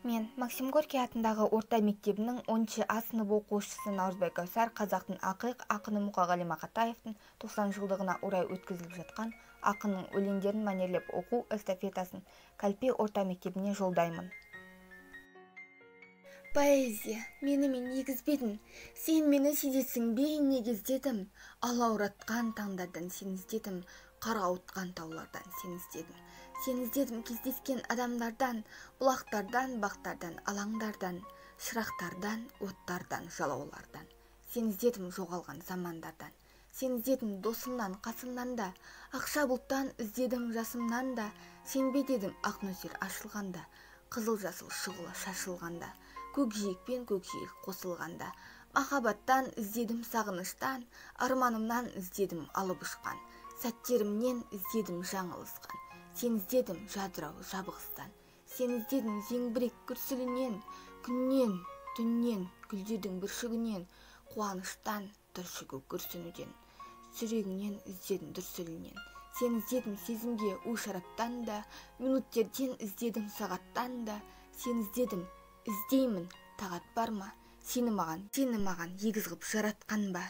Мен Максим Горький атындағы орта мектебінің 10 А сынып оқушысы Наурызбай Кәусар қазақтың ақиық ақыны Мұқағали Мақатаевтың 90 жылдығына орай өткізіліп жатқан ақынның өлеңдерін мәнерлеп оқу эстафетасын Калпе орта мектебіне жолдаймын. Поэзия, мені мен егізбедің, сен мені сезесің бе, неге іздедім? Алауратқан таңдардан сені іздедім, қарауытқан таулардан сені іздедім. Сені іздедім кездескен адамдардан, бұлақтардан, бақтардан, алаңдардан, шырақтардан, оттардан, жалаулардан. Сені іздедім жоғалған замандардан. Сені іздедім досымнан, қасымнан да, ақша бұлттан іздедім жасымнан да. Сенбе дедім ақ нөсер ашылғанда, қызыл жасыл шұғыла шашылғанда, көкжиек пен көкжиек қосылғанда. Махаббаттан іздедім, сағыныштан, арманымнан іздедім алып ұшқан, сәттерімнен іздедім жаңылысқан. Сені іздедім жадырау жабығыстан, сені іздедім зеңбірек күрсілінен, күннен, түннен, гүлдердің бүршігінен, қуаныштан, түршігу күрсінуден, жүрегіңнен іздедім дүрсілінен. Сені іздедім сезімге у шараптан да, минуттерден іздедім сағаттан да. Сені іздедім, іздеймін, тағат бар ма? Сені маған, сені маған егіз ғып жаратқан ба?